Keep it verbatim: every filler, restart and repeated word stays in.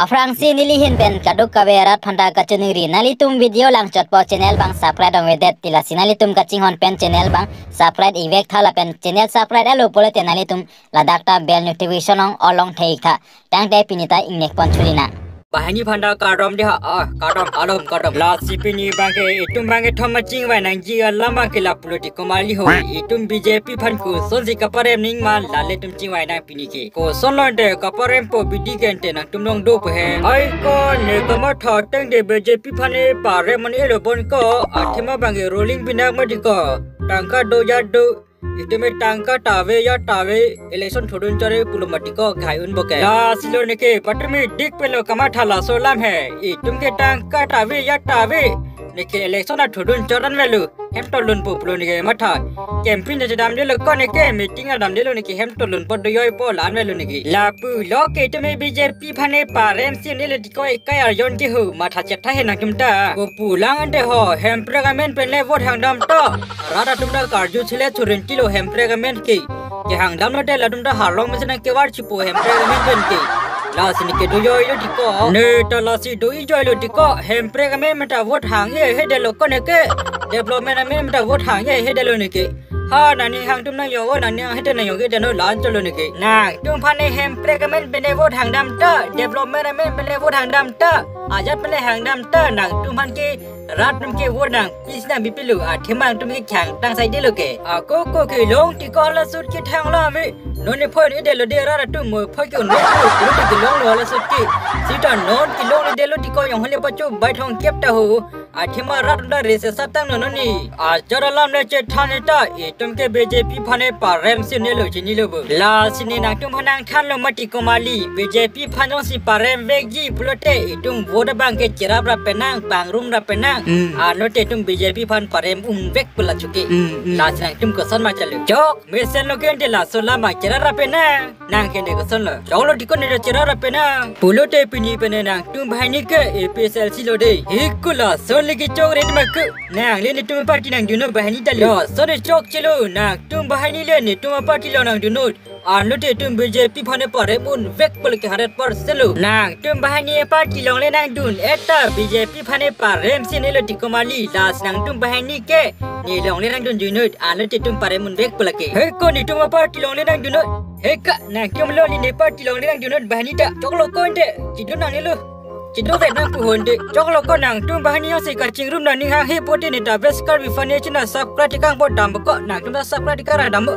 Aphrangsi neli ahin pen kadokave rat aphanta kachiningri, nanglitum video langchotpo channel abang subscribe ongvedet ti, lasi nanglitum kachinghon pen channel abang subscribe ivek tha lapen channel subscribe elo pulote nanglitum ladak ta bell notification ong all ongthek tha. Tangte pini ta ingnek pon chuli nang. Banghini aphanta kardom dei ha, ah, kardom, kardom, kardom. Lasi pini abangke itum abangke thom chingvai nangji alam abangke lapulo tiko mali ho. Itum B J P aphan kosonsi kaparem nangji ma, la ilitum chingvai nang pini ke. Kosonlo ante kaparempo abidi ke ante nangtum longdopo he. Ai ko ne kamatha ateng de B J P aphan ne parem man elo bon ko, athema abangke ruling pinak mati ko. Tangka do ya do, itum me tangka ta ave ya ta ave, election thudun chore pulo mati ko, ghai unpo ke. Lasi lo neke patumi dik pelo kamatha laso alam he. Itum ke tangka ta ave ya ta ave, neke election athudun chor an avelo. Hem tolunpo pulo neke matha. Campaign ta chedamdelo ko neke, meeting ta damdelo neke, hem tolunpo, dojoipo, la-an avelo neke. Lapulo ke itum me B J P aphan ne paremsi neli tiko ekai arjon ke ho, matha chetha he nangtum ta. Kopulang ante ho, hemprek amen pen le vote hangdam ta. Rat atum ta karju chele churinti lo hemprek amen ke. Kehangdam lote latum ta harlong mesen nangkevar chipo hemprek amen pen ke. Lasi neke dojoilo tiko. Ne ta lasi doijoilo tiko. Hemprek amen pen ta vote hang-e-hedetlo ko neke. Development amen pen ta vote hang-e-hedetlo neke. Ha, nangning hang atum nangjong-o, nangning hang hete nangjong-e dano, la-an cholo neke. Nangtum aphan ne hemprek amen pen ne vote hangdam ta, development amen pen ne vote hangdam ta, ajat pen ne hangdam ta, nangtum aphan ke rat atum ke vote nangpisi nangpipilo, athema nangtum ke khang tang saidelo ke. Ako ko kelong tiko lason ke thang la ave. Non ne phone edetlo de rat atum, mo phone ke unlo, lo ke kelonglo lason ke. Sita non kelongledetlo tiko, jong hole pacho bai thong kep ta ho. Athema rat atum ta rese satang non non ni. Ajat alam le chethan ta, itum ke B J P aphan ne paremsi nelo chinilo bo. Lasi ne nangtum aphan nangthanlo mati ko mali, B J P aphan jongsi parem vekji pulote itum vote abangke cherap rap penang, pangrum rap penang. Hmm. Anlote itum B J P aphan parem unvek pu la chuki. Hmm, hmm. Lasi nangtum koson ma chalo. Chok, mesenlo ke ante laso alam abang cherap rap penang. Nang ke ne kosonlo. Choklo tiko ne cherap rap penang. Pulote pini pen ne nangtum banghini ke A P H L C lo de. Hiko lason lagi chok ret ma ke. Nang le netum party nangdunnon banghini ta lo. Lason ne chokchelo, nangtum banghini le netum party along nangdunnon. Anlote itum B J P aphan ne parem unvek pulo ke hundred percent lo. Nangtum banghini party along le nangdun-et ta, B J P aphan ne paremsi nelo tiko mali, lasi nangtum banghini ke ne along le nangdunjuinut, anlote itum parem unvek pulo ke. Heko netum party along le nangdunnon. Heka, nangtum lo ne party along le nangdunnon banghini ta. Choklo ko ante, chidun nangnelo. Chidun vet nang pu ho ante. Choklo ko, nangtum banghini jongsi kachingrum nangning hanghe pulote ne ta West Karbi Funny channel subscribe tekang po dampo ko, nangtum ta subscribe tekang ra dampo.